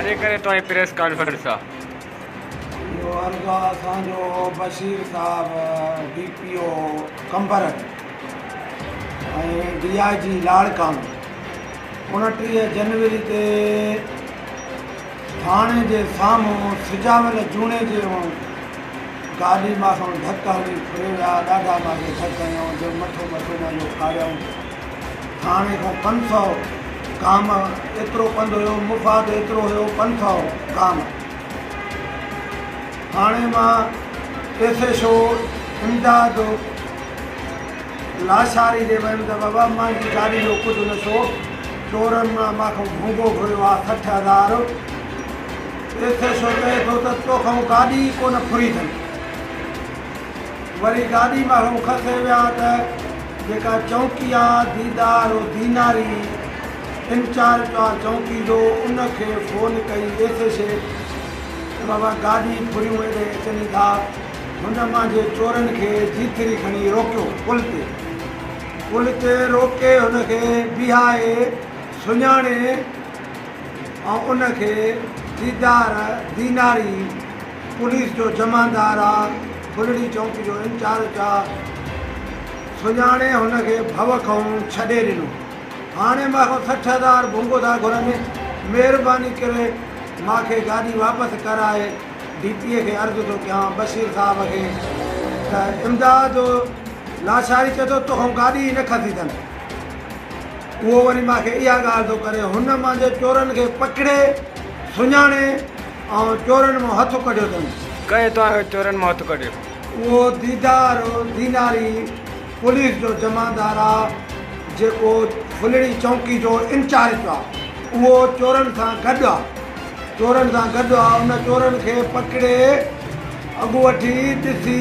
جي ڪري توهان جي پريس ڪانفرنس آ. اهو عرض آ اسان جو بشير صاحب D P O Qambar ۽ D I G Larkana 29 جنوري تي ٿاڻي جي سامهون سجاول جوڻيجي مان گاڏي مان کان ڌڪ هڻي ڦري ويا ڏاڍا مان کي ڌڪ هنيائون جو مٿو مٿو مان جو ڦاڙيائون ٿاڻي کان 500 گام ايترو پنڌ هيو مفاد ايترو هيو 500 گام ٿاڻي مان ايس ايڇ او امداد لاشاري ڏي ويم ته بابا مانجي گاڏي جو ڪجهه نه ٿيو چورن مان مان کان ڀونگو گهريو آ 60,000 ايس ايڇ او چئي ٿو ته توکان گاڏي ئي ڪونه ڦري اٿن وري گاڏي مان کسي ويا ته جيڪا چونڪي آ ديدار ديناري انچارج آ چونڪي جو ان کي فون ڪئي ايس ايڇ اي ته بابا گاڏي ڦريون ايڏي اچن ئي ٿا هن مانجهي چورن کي جيٿري کڻي روڪيو پل تي پل تي روڪي هن کي بيهائي سڃاڻي ۽ ان کي ديدار ديناري پوليس جو جمعدار آ، ڦلڙي چونڪي جو انچارج آ، سڃاڻي هن کي ڀؤ کئون ڇڏي ڏنو. هاڻي مان کان 60,000 ڀونگو ٿا گهرن، مهرباني ڪري مان کي گاڏي واپس ڪرائي. ڊي پي اي کي عرض ٿو ڪيان بشير صاحب کي ته امداد لاشاري چئي ٿو توکان گاڏي ئي نه کسي اٿن. اهو وري مان کي اها ڳالهه ٿو ڪري. هن مانجهي چورن کي پڪڙي سڃاڻي ۽ چورن مان هٿ ڪڍيو اٿن. ڪنهن توهان کي چورن مان هٿ ڪڍيو؟ اهو ديدار ديناري پوليس جو جمعدار آ جيڪو ڦلڙي چونڪي جو انچارج آ. اهو چورن سان گڏ آ. چورن سان گڏ آ. ان چورن کي پڪڙي اڳ وٺي ڏسي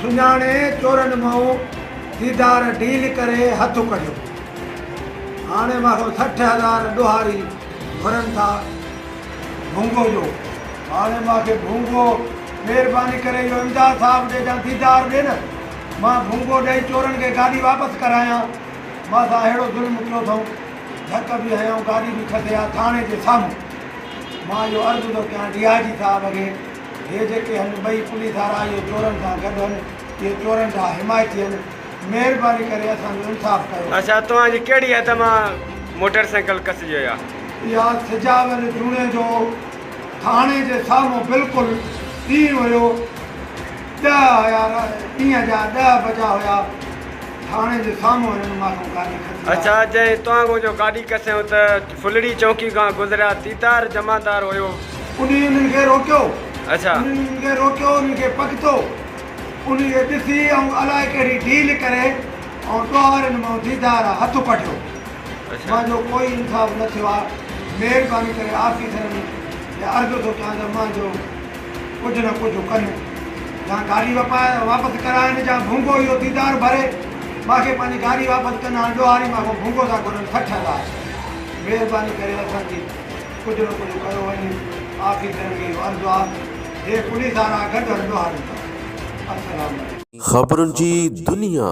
سڃاڻي چورن مان ديدار ڊيل ڪري هٿ ڪڍيو. هاڻي مان کان 60,000 ڏوهاري گهرن ٿا. ڀونگو جو هاڻي مان کي ڀونگو مهرباني ڪري اهو امداد صاحب ڏي جا ديدار ڏي نه مان ڀونگو ڏئي چورن کي گاڏي واپس ڪرايان مان سان اهڙو ظلم ڪيو اٿئون ڌڪ به هنيائون گاڏي به کسي آ ٿاڻي جي سامهون مان اهو عرض ٿو ڪيان ڊي I جي صاحب کي هي جيڪي هن ٻئي پوليس وارا اهي چورن سان گڏ هن اهي چورن جا حمايتي هن مهرباني ڪري اسان جو انصاف ڪيو. اڇا توهان جي ڪهڙي حد مان موٽر سائيڪل کسجي وئي آ؟ اها سجاول جوڻيجو ٿاڻي جي سامهون بلڪل ڏينهن هيو ڏهه هيا ڏينهن جا ڏهه بجا هيا ٿاڻي جي سامهون هنن مان کان گاڏي کسي آ. اڇا جنهن توهان کان جو گاڏي کسيائون ته ڦلڙي چونڪي کان گذريا ديدار جمعدار هيو. انهي انهن کي روڪيو. اڇا. انهن انهن کي روڪيو انهن کي پڪتو. انهي کي ڏسي ۽ الائي ڪهڙي ڊيل ڪري ۽ ڏوهارين مان ديدار هٿ ڪڍيو. مانجو ڪوئي انصاف نه ٿيو آ. مهرباني ڪري آفيسرن کي عرض ٿو ڪيان ته مانجو ڪجهه نه ڪجهه ڪن. يا گاڏي واپس ڪرائن يا ڀونگو اهو ديدار ڀري مانکي پنهنجي گاڏي واپس ڪن. هاڻ ڏوهاري مان کان ڀونگو ٿا گهرن 60,000. مهرباني ڪري اسان جي ڪجهه نه ڪجهه ڪيو وڃي. آفيسرن کي اهو عرض آ. هي پوليس وارا گڏ هن ڏوهارين سان. السلام عليڪم. خبرن جي دنيا.